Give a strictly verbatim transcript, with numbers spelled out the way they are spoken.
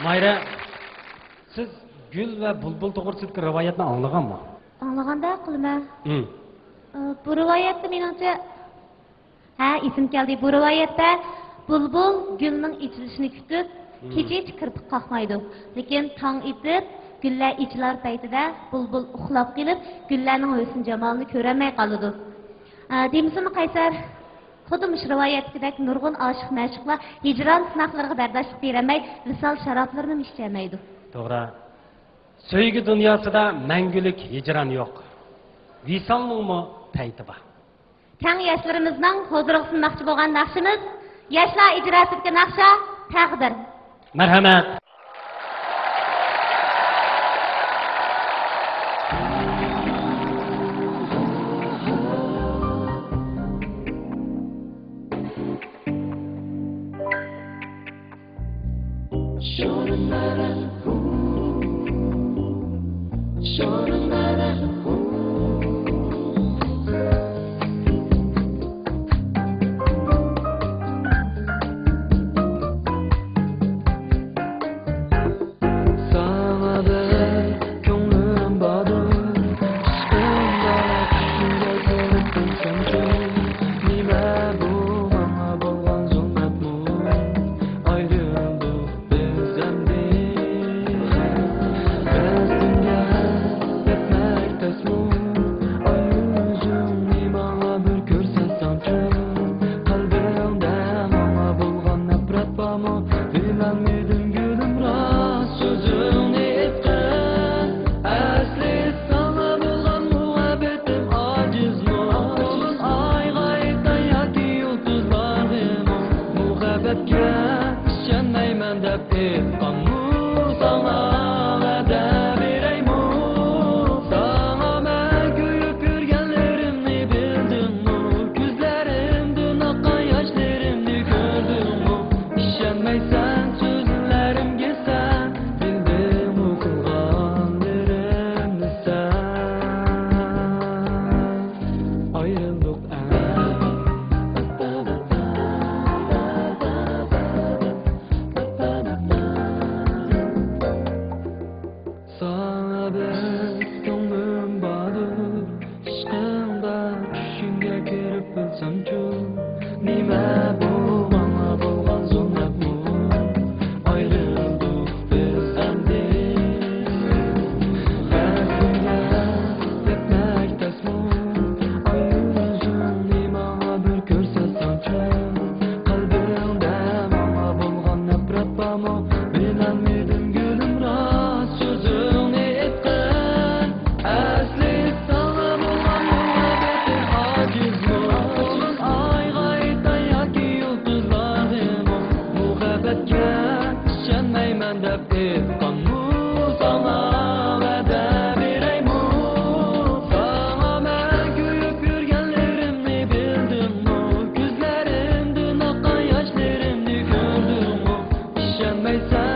مايرا، سىز گۈل ۋە بۇلبۇل توغرىسىدىكى رىۋايەتنى ئاڭلىغانمۇ؟ ئاڭلىغاندەك قىلىمەن. ھىم. ئى، بۇ رىۋايەتتە مېنىڭچە، ھە، ئېسىمگە كەلدى. بۇ رىۋايەتتە بۇلبۇل گۈلنىڭ ئېچىلىشىنى كۈتۈپ، ھىم، كېچىچە كىرپىك قاقمايدۇ. لېكىن تاڭ ئېتىپ، گۈللەر ئېچىلار پەيتىدە بۇلبۇل ئۇخلاپ قېلىپ، گۈللەرنىڭ ھۆسن-جامالىنى كۆرەلمەي قالىدۇ. ئە، دېمىسىمۇ قەيسەر، خۇددى مۇشۇ رىۋايەتتىكىدەك نۇرغۇن ئاشىق-مەشۇقلار ھىجران سىناقلىرىغا بەرداشلىق بېرەلمەي، ۋىسال شارابلىرىنىمۇ ئىچەلمەيدۇ. توغرا. سۆيگۈ دۇنياسىدا مەڭگۈلۈك ھىجران يوق. ۋىسالنىڭمۇ پەيتى بار. كەڭ ياشلىرىمىزنىڭ ھۇزۇرىغا سۇنماقچى بولغان ناخشىمىز، ياشلار ئىجراسىدىكى ناخشا، تەقدىر. مەرھەمەت. ساڭا بەك كۆڭلۈم باردۇر، ئىشقىمدا چۈشۈڭگە كىرىپ بىلسەمچۇ، نېمە بۇ ماڭا بولغان زۇلمەتمۇ؟ ئايرىلدۇق بىز ئەمدى. رەسىمگە يەتمەك تەسمۇ، ئايۇ، يۈزۈڭنى ماڭا بىر كۆرسەتسەڭچۇ. قەلبىڭدە ماڭا بولغان نەپرەت بارمۇ؟ بىلەلمىدىم گۈلۈم راست سۆزۈڭنى ئېيتقىن. ئەسلى ساڭا بولغان مۇھەببىتىم ئاجىزمۇ؟ ئايغا ئېيتاي ياكى يۇلتۇزلارغىمۇ؟ مۇھەببەتكە ئىشەنمەيمەن دەپ ئېيتقانمۇ؟ ساڭا ۋەدە بېرەيمۇ؟ ساڭا مەن كۆيۈپ يۈرگەنلىرىمنى بىلدىڭمۇ؟ كۆزلىرىمدىن ئاققان ياشلىرىمنى كۆردۈڭمۇ؟ ئىشەنمەيسەن سۆزلىرىمگە سەن، بىلدىڭمۇ قىلغانلىرىمنى سەن؟ ئايرىلدۇق ئەمدى. ساڭا بەك كۆڭلۈم باردۇر، ئىشقىڭدا چۈشۈڭگە كىرىپ بىلسەمچۇ، نېمە بۇ ماڭا بولغان زۇلمەتمۇ؟ ئايرىلدۇق بىز ئەمدى. رەسىمگە يەتمەك تەسمۇ؟ ئايۇ، يۈزۈڭنى ماڭا بىر كۆرسەتسەڭچۇ. قەلبىڭدە ماڭا بولغان نەپرەت بارمۇ؟ بىلەلمىدىم گۈلۈم راست سۆزۈڭنى ئېيتقىن. ئەسلى ساڭا بولغان مۇھەببىتىم ئاجىزمۇ؟ ئايغا ئېيتاي ياكى يۇلتۇزلارغىمۇ؟ مۇھەببەتكە ئىشەنمەيمەن دەپ ئېيتقانمۇ؟ ساڭا ۋەدە بېرەيمۇ؟ ساڭا مەن كۆيۈپ يۈرگەنلىرىمنى بىلدىڭمۇ؟ كۆزلىرىمدىن ئاققان ياشلىرىمنى كۆردۈڭمۇ؟ ئىشەنمەيسەن